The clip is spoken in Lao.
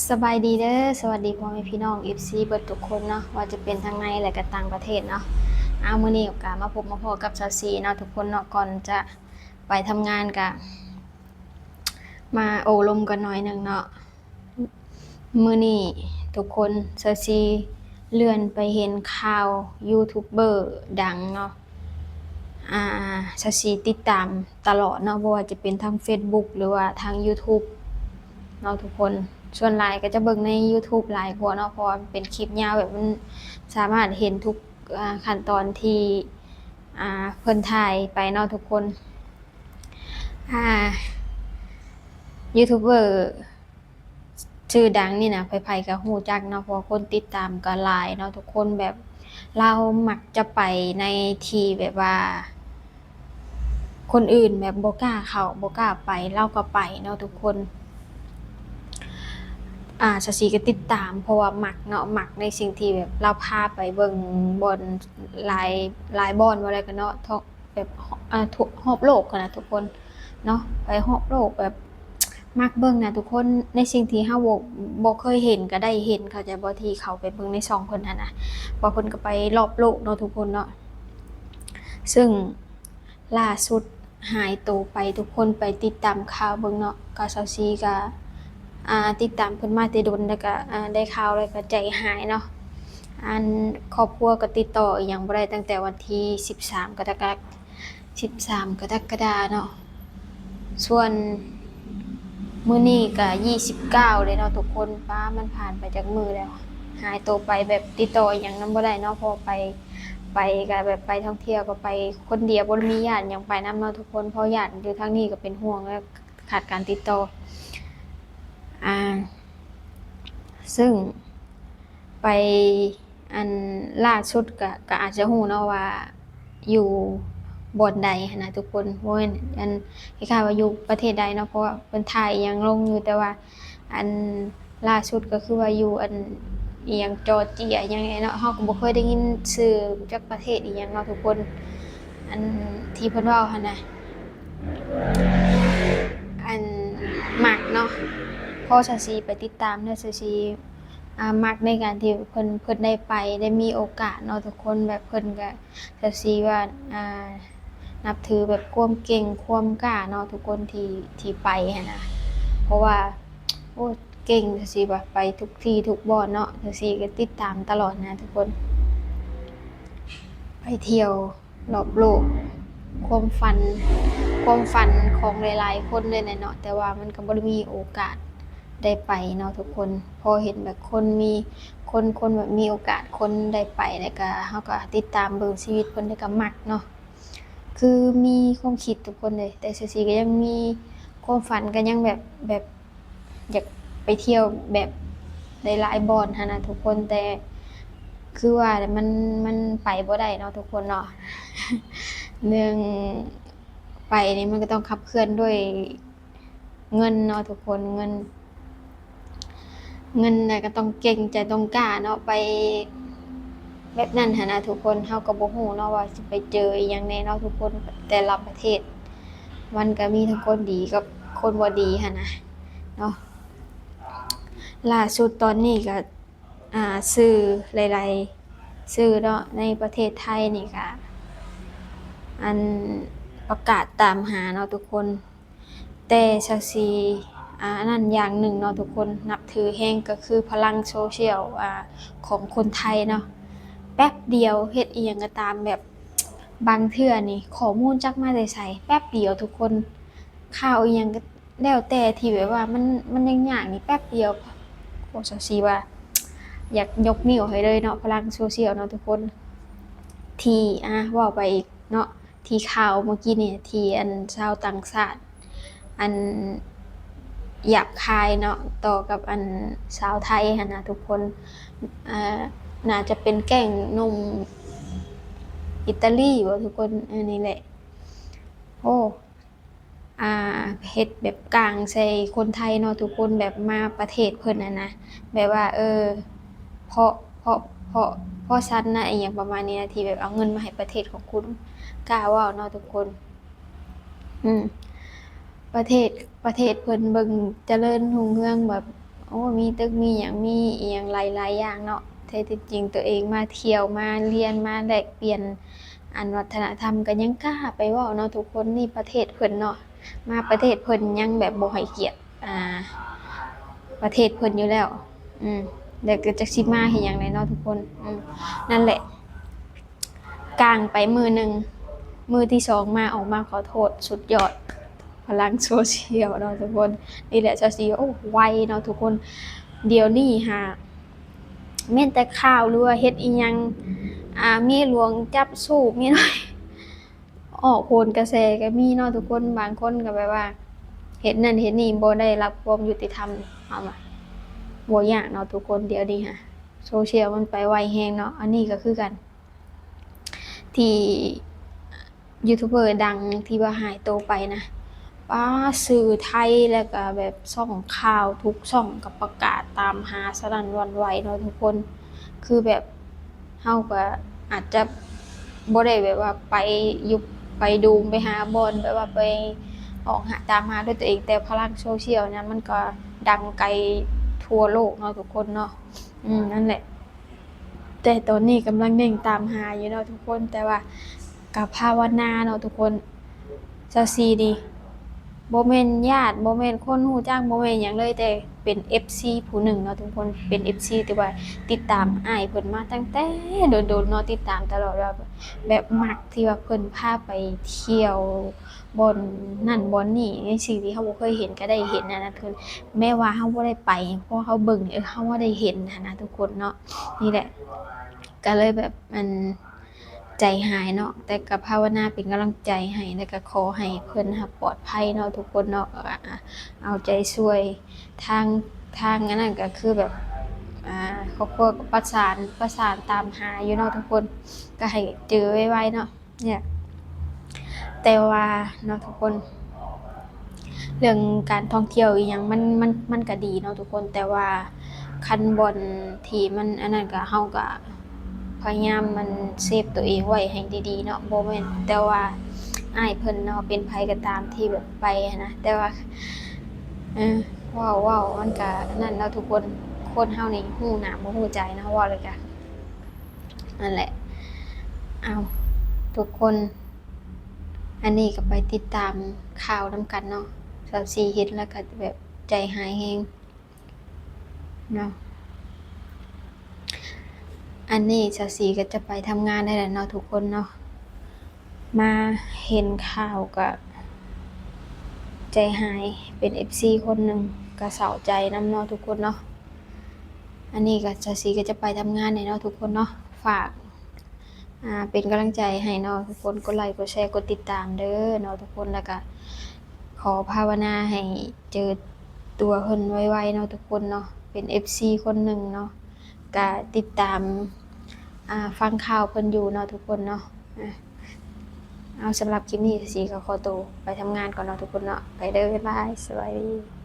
ສະບາຍດີເດີ ສະຫວັດດີພໍ່ແມ່ພີ່ນ້ອງ ເອັຟຊີ ເບິດທຸກຄົນເນາະ ວ່າຈະເປັນທັງໃນ ແລະກະຕ່າງປະເທດເນາະ. ອ້າວ ມື້ນີ້ກະມາພົບມາພໍ້ກັບສາວສີເນາະທຸກຄົນເນາະ. ກ່ອນຈະໄປທຳງານກະມາໂອ້ລົມກັນໜ້ອຍໜຶ່ງເນາະ. ມື້ນີ້ທຸກຄົນ ສາວສີເລື່ອນໄປເຫັນຂ່າວຢູທູບເບີດັງເນາະ. ອ່າ ສາວສີຕິດຕາມຕະຫຼອດເນາະ ບໍ່ວ່າຈະເປັນທາງເຟສບຸກ ຫຼືວ່າທາງຢູທູບເນາະທຸກຄົນ. ສ່ວນຫຼາຍກໍຈະເບິ່ງໃນຢູທູບຫຼາຍກວ່າເນາະ ເພາະວ່າມັນເປັນຄລິບຍາວ ແບບມັນສາມາດເຫັນທຸກ ອ່າ ຂັ້ນຕອນທີ່ ອ່າ ເພິ່ນຖ່າຍໄປເນາະທຸກຄົນ. ອ່າ ຢູທູບເບີ ຊື່ດັງນີ້ນະ ໃຜໆກໍຮູ້ຈັກເນາະ ເພາະວ່າຄົນຕິດຕາມກໍຫຼາຍເນາະທຸກຄົນ. ແບບລາວມັກຈະໄປໃນທີ່ແບບວ່າຄົນອື່ນແບບບໍ່ກ້າເຂົ້າ ບໍ່ກ້າໄປ ລາວກໍໄປເນາະທຸກຄົນ. ອ່າ ສາວສີກໍຕິດຕາມ ເພາະວ່າມັກເນາະ ມັກໃນສິ່ງທີ່ແບບລາວພາໄປເບິ່ງບ່ອນຫຼາຍ ຫຼາຍບ່ອນ ວ່າແລ້ວກໍເນາະ ແບບ ອ່າ ທົ່ວ ຮອບໂລກຫັ້ນນະທຸກຄົນເນາະ ໄປຮອບໂລກ ແບບມັກເບິ່ງນະທຸກຄົນ ໃນສິ່ງທີ່ເຮົາບໍ່ ບໍ່ເຄີຍເຫັນກໍໄດ້ເຫັນ ເຂົ້າໃຈບໍ່ ທີ່ເຂົ້າໄປເບິ່ງໃນຊ່ອງເພິ່ນຫັ້ນນະ ວ່າເພິ່ນກໍໄປຮອບໂລກເນາະທຸກຄົນເນາະ. ເຊິ່ງລ່າສຸດຫາຍໂຕໄປ ທຸກຄົນໄປຕິດຕາມຂ່າວເບິ່ງເນາະ ກໍສາວສີກໍ ອ່າ ຕິດຕາມເພິ່ນມາແຕ່ດົນ ແລ້ວກໍ ອ່າ ໄດ້ຂ່າວແລ້ວກໍໃຈຫາຍເນາະ. ອັນ ຄອບຄົວກໍຕິດຕໍ່ອີ່ຫຍັງບໍ່ໄດ້ ຕັ້ງແຕ່ວັນທີສິບສາມ ກໍ ກໍ ສິບສາມ ກໍລະກະດາເນາະ. ສ່ວນມື້ນີ້ກະຊາວເກົ້າເລີຍເນາະທຸກຄົນ. ປ້າ ມັນຜ່ານໄປຈັກມື້ແລ້ວ ຫາຍໂຕໄປ ແບບຕິດຕໍ່ອີ່ຫຍັງນຳບໍ່ໄດ້ເນາະ ເພາະວ່າໄປ ໄປກະແບບໄປທ່ອງທ່ຽວ ກໍໄປຄົນດຽວ ບໍ່ໄດ້ມີຍາດຫຍັງໄປນຳເນາະທຸກຄົນ ເພາະຍາດຢູ່ທາງນີ້ກໍເປັນຫ່ວງ ແລະຂາດການຕິດຕໍ່. ອ່າ ເຊິ່ງໄປ ອັນລ່າສຸດກະ ກະອາດຈະຮູ້ເນາະວ່າຢູ່ບ່ອນໃດຫັ້ນນະທຸກຄົນ. ບໍ່ແມ່ນ ອັນ ຄ້າຍໆວ່າຢູ່ປະເທດໃດເນາະ ເພາະວ່າເພິ່ນຖ່າຍອີ່ຫຍັງລົງຢູ່ ແຕ່ວ່າ ອັນລ່າສຸດກໍຄືວ່າຢູ່ ອັນ ອີ່ຫຍັງ ຈໍເຈຍ ອີ່ຫຍັງນີ້ເນາະ ເຮົາກໍບໍ່ເຄີຍໄດ້ຍິນຊື່ຈັກປະເທດອີ່ຫຍັງເນາະທຸກຄົນ. ອັນທີ່ເພິ່ນເວົ້າຫັ້ນນະ ອັນ ມັກເນາະ ເພາະສາວສີໄປຕິດຕາມແລ້ວ ສາວສີ ອ່າ ມັກໃນການທີ່ເພິ່ນ ເພິ່ນໄດ້ໄປ ໄດ້ມີໂອກາດເນາະທຸກຄົນ. ແບບເພິ່ນກະ ສາວສີວ່າ ອ່າ ນັບຖືແບບຄວາມເກັ່ງ ຄວາມກ້າເນາະທຸກຄົນ ທີ່ ທີ່ໄປຫັ້ນນະ ເພາະວ່າ ໂອ້ ເກັ່ງ ສາວສີວ່າໄປທຸກທີ່ທຸກບ່ອນເນາະ. ສາວສີກໍຕິດຕາມຕະຫຼອດນະທຸກຄົນ ໄປທ່ຽວ ລອບໂລກ ຄວາມຝັນ ຄວາມຝັນຂອງຫຼາຍໆຄົນເລີຍແຫຼະເນາະ ແຕ່ວ່າມັນກໍບໍ່ໄດ້ມີໂອກາດໄດ້ໄປເນາະທຸກຄົນ. ພໍເຫັນແບບຄົນມີ ຄົນ ຄົນແບບມີໂອກາດ ຄົນໄດ້ໄປ ແລ້ວກໍເຮົາກໍຕິດຕາມເບິ່ງຊີວິດເພິ່ນ ແລ້ວກໍມັກເນາະ ຄືມີຄວາມຄິດທຸກຄົນເລີຍ. ແຕ່ສາວສີກໍຍັງມີຄວາມຝັນ ກໍຍັງແບບ ແບບ ຢາກໄປທ່ຽວແບບຫຼາຍໆບ່ອນຫັ້ນນະທຸກຄົນ ແຕ່ຄືວ່າແຫຼະ ມັນ ມັນໄປບໍ່ໄດ້ເນາະທຸກຄົນເນາະ. ເລື່ອງໄປນີ້ມັນກໍຕ້ອງຂັບເຄື່ອນດ້ວຍເງິນເນາະທຸກຄົນ ເງິນ ເງິນ ແລ້ວກໍຕ້ອງເກັ່ງໃຈ ຕ້ອງກ້າເນາະ ໄປແບບນັ້ນຫັ້ນນະທຸກຄົນ. ເຮົາກໍບໍ່ຮູ້ເນາະວ່າຊິໄປເຈີອີ່ຫຍັງແດ່ເນາະທຸກຄົນ ແຕ່ລະປະເທດ ມັນກໍມີທັງຄົນດີກັບຄົນບໍ່ດີຫັ້ນນະເນາະ. ລ່າສຸດຕອນນີ້ກໍ ອ່າ ສື່ຫຼາຍໆສື່ເນາະ ໃນປະເທດໄທນີ້ກໍ ອັນ ປະກາດຕາມຫາເນາະທຸກຄົນ. ແຕ່ສາວສີ ອ່າ ອັນນັ້ນຢ່າງໜຶ່ງເນາະທຸກຄົນ ນັບຖືແຮງກໍຄືພະລັງໂຊຊຽວ ອ່າ ຂອງຄົນໄທເນາະ ແປັບດຽວເຮັດອີ່ຫຍັງກໍຕາມ ແບບ ບາງເທື່ອນີ້ຂໍ້ມູນຈັກມາແຕ່ໃສ ແປັບດຽວທຸກຄົນ ຂ່າວອີ່ຫຍັງກໍແລ້ວແຕ່ທີ່ແບບວ່າມັນ ມັນຍາກໆນີ້ແປັບດຽວ. ໂອ້ ສາວສີວ່າຢາກຍົກນິ້ວໃຫ້ເລີຍເນາະ ພະລັງໂຊຊຽວເນາະທຸກຄົນ ທີ່ ອ່າ ເວົ້າໄປອີກເນາະ ທີ່ຂ່າວເມື່ອກີ້ນີ້ ທີ່ອັນຊາວຕ່າງຊາດ ອັນ ຫຍາບຄາຍເນາະ ຕໍ່ກັບອັນຊາວໄທຫັ້ນນະທຸກຄົນ. ອ່າ ໜ້າຈະເປັນແກ້ງໜຸ່ມອີຕາລີບໍທຸກຄົນ ອັນນີ້ແຫຼະ. ໂອ້ ອ່າ ເຮັດແບບກ້າງໃສ່ຄົນໄທເນາະທຸກຄົນ ແບບມາປະເທດເພິ່ນຫັ້ນນະ ແບບວ່າ ເອີ ເພາະ ເພາະ ເພາະ ເພາະສັນນະ ອີ່ຫຍັງປະມານນີ້ນະ ທີ່ແບບເອົາເງິນມາໃຫ້ປະເທດຂອງຄຸນ ກ້າເວົ້າເນາະທຸກຄົນ. ອືມ ປະເທດ ປະເທດເພິ່ນເບິ່ງຈະເລີນຮຸ່ງເຮືອງແບບ ໂອ້ ມີຕຶກ ມີຫຍັງ ມີອີ່ຫຍັງຫຼາຍໆຢ່າງເນາະ. ແທ້ທີ່ຈິງຕົວເອງມາທ່ຽວ ມາລຽນ ມາແລກປ່ຽນອັນວັດທະນະທຳ ກໍຍັງກ້າໄປເວົ້າເນາະທຸກຄົນ. ນີ້ປະເທດເພິ່ນເນາະ ມາປະເທດເພິ່ນຍັງແບບບໍ່ໃຫ້ກຽດ ອ່າ ປະເທດເພິ່ນຢູ່ແລ້ວ. ອືມ ແລ້ວກໍຈັກຊິມາເຮັດຫຍັງແຫຼະເນາະທຸກຄົນ. ອືມ ນັ້ນແຫຼະ ຄ້າງໄປມື້ໜຶ່ງ ມື້ທີສອງມາ ອອກມາຂໍໂທດ. ສຸດຍອດພະລັງໂຊຊຽວເນາະທຸກຄົນ. ນີ້ແຫຼະ ຊາວຊີ ໂອ້ ໄວເນາະທຸກຄົນ. ດຽວນີ້ຫາແມ່ນແຕ່ຂ່າວ ຫຼືວ່າເຮັດອີ່ຫຍັງ ອ່າ ເມຍຫຼວງຈັບຊູ້ເມຍນ້ອຍ ອອກໂຫນກະແສກໍມີເນາະທຸກຄົນ. ບາງຄົນກໍແບບວ່າເຮັດນັ້ນເຮັດນີ້ ບໍ່ໄດ້ຮັບຄວາມຍຸຕິທຳ. ເອົາມາ ບໍ່ຍາກເນາະທຸກຄົນ. ດຽວນີ້ຫາໂຊຊຽວມັນໄປໄວແຮງເນາະ. ອັນນີ້ກໍຄືກັນ ທີ່ຢູທູບເບີດັງທີ່ວ່າຫາຍໂຕໄປນະ ປ້າ ສື່ໄທ ແລ້ວກໍແບບຊ່ອງຂ່າວທຸກຊ່ອງກໍປະກາດຕາມຫາສະນັ້ນຫວັ່ນໄຫວເນາະທຸກຄົນ. ຄືແບບເຮົາກໍອາດຈະບໍ່ໄດ້ແບບວ່າໄປຢູ່ ໄປດູມ ໄປຫາບ່ອນແບບວ່າໄປອອກຫາ ຕາມຫາດ້ວຍຕົວເອງ, ແຕ່ພະລັງໂຊຊຽວນະ ມັນກໍດັງໄກທົ່ວໂລກເນາະທຸກຄົນເນາະ. ອືມ ນັ້ນແຫຼະ. ແຕ່ຕອນນີ້ກຳລັງເລັ່ງຕາມຫາຢູ່ເນາະທຸກຄົນ, ແຕ່ວ່າກໍພາວະນາເນາະທຸກຄົນ. ຊາວສີ່ນີ້ບໍ່ແມ່ນຍາດ ບໍ່ແມ່ນຄົນຮູ້ຈັກ ບໍ່ແມ່ນຫຍັງເລີຍ, ແຕ່ເປັນເອັຟຊີຜູ້ໜຶ່ງເນາະທຸກຄົນ, ເປັນເອັຟຊີທີ່ວ່າຕິດຕາມອ້າຍເພິ່ນມາຕັ້ງແຕ່ດົນໆເນາະ, ຕິດຕາມຕະຫຼອດ ວ່າແບບມັກທີ່ວ່າເພິ່ນພາໄປທ່ຽວ ບ່ອນນັ້ນບ່ອນນີ້ ໃນສິ່ງທີ່ເຮົາບໍ່ເຄີຍເຫັນກໍໄດ້ເຫັນຫັ້ນນະ ຄືແມ້ວ່າເຮົາບໍ່ໄດ້ໄປ ເພາະເຮົາເບິ່ງ ເອີ ເຮົາບໍ່ໄດ້ເຫັນຫັ້ນນະທຸກຄົນເນາະ. ນີ້ແຫຼະ ກໍເລີຍແບບ ອັນ ໃຈຫາຍເນາະ, ແຕ່ກໍພາວະນາເປັນກຳລັງໃຈໃຫ້ ແລ້ວກໍຂໍໃຫ້ເພິ່ນຫັ້ນປອດໄພເນາະທຸກຄົນເນາະ. ກໍ ອ່າ ເອົາໃຈຊ່ວຍ ທາງ ທາງອັນນັ້ນກໍຄືແບບ ອ່າ ຄອບຄົວກໍປະສານ ປະສານຕາມຫາຢູ່ເນາະທຸກຄົນ, ກໍໃຫ້ເຈີໄວໆເນາະ. ເນຍ ແຕ່ວ່າເນາະທຸກຄົນ ເລື່ອງການທ່ອງທ່ຽວອີ່ຫຍັງ ມັນ ມັນ ມັນກະດີເນາະທຸກຄົນ, ແຕ່ວ່າຄັນບ່ອນທີ່ມັນອັນນັ້ນ ກະ ເຮົາກະພະຍາຍາມມັນເຊບຕົວເອງໄວ້ໃຫ້ດີໆເນາະ. ບໍ່ແມ່ນແຕ່ວ່າອ້າຍເພິ່ນເນາະ ເປັນໃຜກໍຕາມທີ່ແບບໄປຫັ້ນນະ, ແຕ່ວ່າ ເອີ ເວົ້າ ເວົ້າມັນກະນັ້ນເນາະທຸກຄົນ, ຄົນເຮົານີ້ຮູ້ໜ້າບໍ່ຮູ້ໃຈເນາະ, ເວົ້າແລ້ວກະ ນັ້ນແຫຼະ. ເອົາ ທຸກຄົນ ອັນນີ້ກໍໄປຕິດຕາມຂ່າວນຳກັນເນາະ. ຊາວສີ່ເຫັນແລ້ວກໍແບບໃຈຫາຍແຮງເນາະ. ອັນນີ້ຊາວສີ່ກໍຈະໄປທຳງານໄດ້ແລ້ວເນາະທຸກຄົນເນາະ. ມາເຫັນຂ່າວກໍໃຈຫາຍ, ເປັນເອັຟຊີຄົນໜຶ່ງກໍເສົ້າໃຈນຳເນາະທຸກຄົນເນາະ. ອັນນີ້ກໍຊາວສີ່ກໍຈະໄປທຳງານແລ້ວເນາະທຸກຄົນເນາະ. ຝາກ ອ່າ ເປັນກຳລັງໃຈໃຫ້ເນາະທຸກຄົນ, ກົດໄລ ກົດແຊ ກົດຕິດຕາມເດີເນາະທຸກຄົນ. ແລ້ວກໍຂໍພາວະນາໃຫ້ເຈີຕົວເພິ່ນໄວໆເນາະທຸກຄົນເນາະ. ເປັນເອັຟຊີຄົນໜຶ່ງເນາະ, ກະຕິດຕາມ ອ່າ ຟັງຂ່າວເພິ່ນຢູ່ເນາະທຸກຄົນເນາະ. ເອົາ ສຳລັບຄລິບນີ້ ຊາວສີ່ກໍຂໍໂຕໄປທຳງານກ່ອນເນາະທຸກຄົນເນາະ. ໄປເດີ ບາຍບາຍ ສະບາຍດີ.